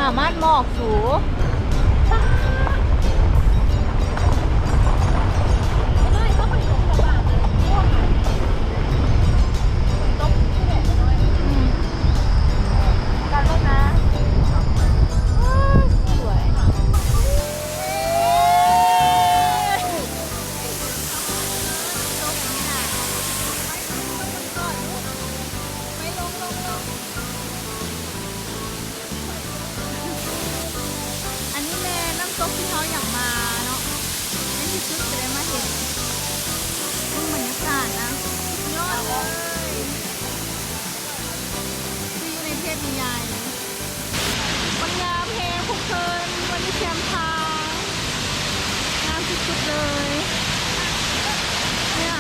ໜາວມາກໝອກສູ. ອັນນີ້ແມ່ນນ້ຳຕົກທີ່ເຮົາຢາກມາເນາະ, ໃນທີ່ສຸດກໍໄດ້ມາເຫັນ. ເບິ່ງບັນຍາກາດນະ ສຸດຍອດເລີຍ, ຄືຢູ່ໃນເທບນິຍາຍເລີຍ. ມັນງາມແຮງພວກເພິ່ນ, ວັນນີ້ແຄມທາງ ງາມສຸດໆເລີຍ. ເນີ້ຍ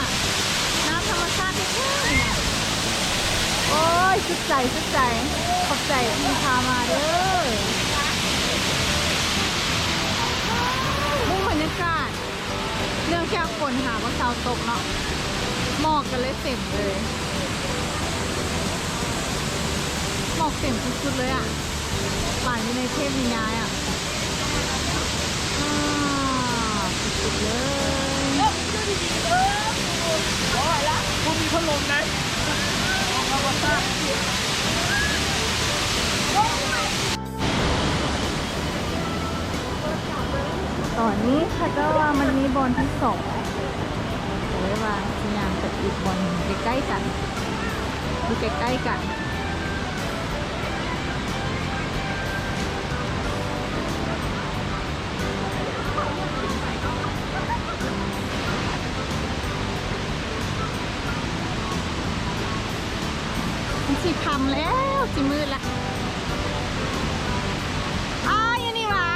ນ້ຳທຳມະຊາດແທ້ໆເລີຍ. ໂອ້ຍ ສຸດໃຈ ສຸດໃຈ. ຂອບໃຈທີ່ພາມາເດີ. ມຸມບັນຍາກາດ ເນື່ອງຈາກຝົນຫາບໍ່ເຊົາຕົກເນາະ, ໝອກກໍເລີຍເຕັມເລີຍ. ໝອກເຕັມສຸດໆເລີຍອະ. ປານຢູ່ໃນເທບນິຍາຍອະ. ອ່າ ສຸດໆເລີຍ. ບໍ່ມີພັດລົມນະ. ຕອນນີ້ເຂົາເຈົ້າວ່າມັນມີບ່ອນທີສອງ, ກໍເລີຍວ່າຊິຍ່າງໄປອີກບ່ອນໜຶ່ງໃກ້ໆກັນ, ຢູ່ໃກ້ໆກັນ. ມັນຊິຄ່ຳແລ້ວ ຊິມືດລະ. ອ້າຍ ຢູ່ນີ້ຫວາ?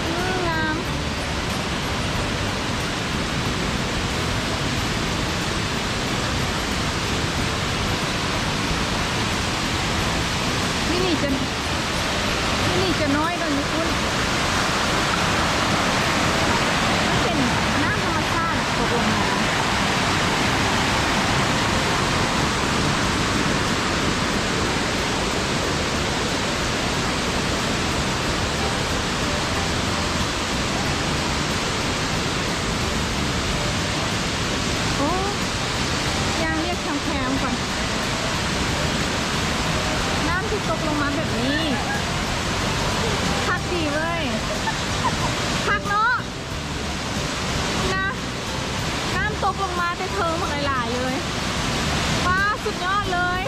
ອືມ ງາມ. ນີ້ ນີ້ຈະ ນີ້ຈະນ້ອຍກວ່າຢູ່ພຸ້ນ. ມັນເປັນນ້ຳທຳມະຊາດຕົກລົງມາ. ໂອ້ ຍ່າງລຽບແຄມໆກ່ອນ. ນ້ຳທີ່ຕົກລົງມາແບບນີ້ ຄັກດີເວີຍ. ຄັກເນາະ. ນີ້ນະ ນ້ຳຕົກລົງມາແຕ່ເທິງບັກຫຼາຍໆເລີຍ. ປາດ ສຸດຍອດເລີຍ.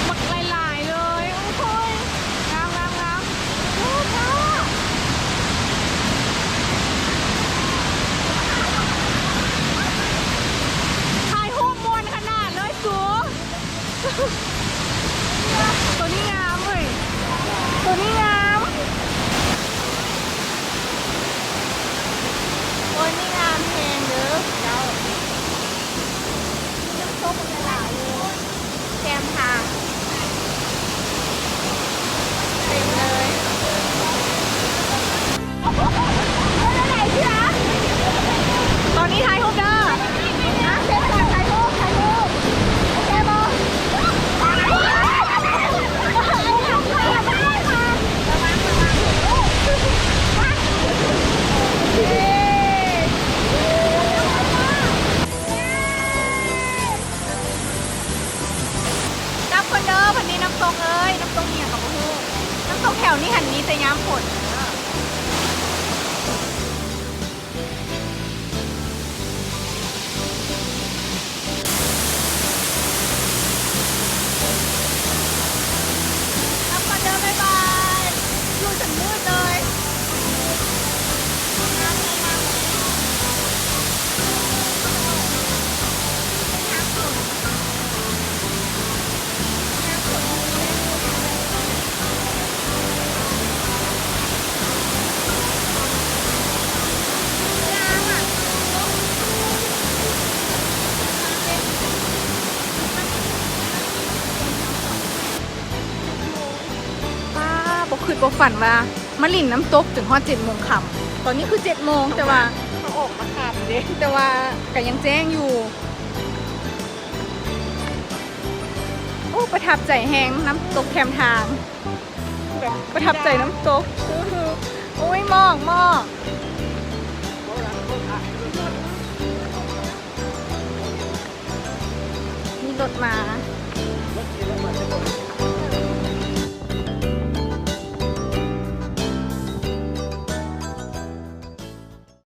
ບັກຫຼາຍໆເລີຍ. ໂອ້ຍ ງາມໆໆ. ໂອ້ ທ້າ ຖ່າຍຮູບມ່ວນຂະໜາດເລີຍສູ. ໂຕນີ້ງາມເວີຍ. ໂຕນີ້ງາມ. ໂອ້ຍ ນີ້ງາມແຮງເດີເຈົ້າ. ມີນ້ຳຕົກຫຼາຍໆເລີຍ ແຄມທາງ ເຕັມເລີຍ. ຕອນນີ້ຖ່າຍຮູບເດີ. ອ່ະ ເຊັດກ່ອນ ຖ່າຍຮູບ ຖ່າຍຮູບ. ໂອເຄບໍ່? ກັບກ່ອນເດີ. ບັດນີ້ນ້ຳຕົກເອີຍ ນ້ຳຕົກອີ່ຫຍັງກໍບໍ່ຮູ້. ນ້ຳຕົກແຖວນີ້ຫັ້ນມີແຕ່ຍາມຝົນ. ກັບກ່ອນເດີ ບາຍບາຍ. ຢູ່ຈົນມືດເລີຍ. ປ້າ ບໍ່ຄິດບໍ່ຝັນວ່າມາຫຼິ້ນນ້ຳຕົກຈົນຮອດເຈັດໂມງຄ່ຳ. ຕອນນີ້ຄືເຈັດໂມງ ແຕ່ວ່າເຂົາອອກມາຄ່ຳເດ້ ແຕ່ວ່າກໍຍັງແຈ້ງຢູ່. ໂອ້ ປະທັບໃຈແຮງ ນ້ຳຕົກແຄມທາງ ແບບປະທັບໃຈນ້ຳຕົກ. ໂອ້ຍ ໝອກ ໝອກ. ມີລົດມາ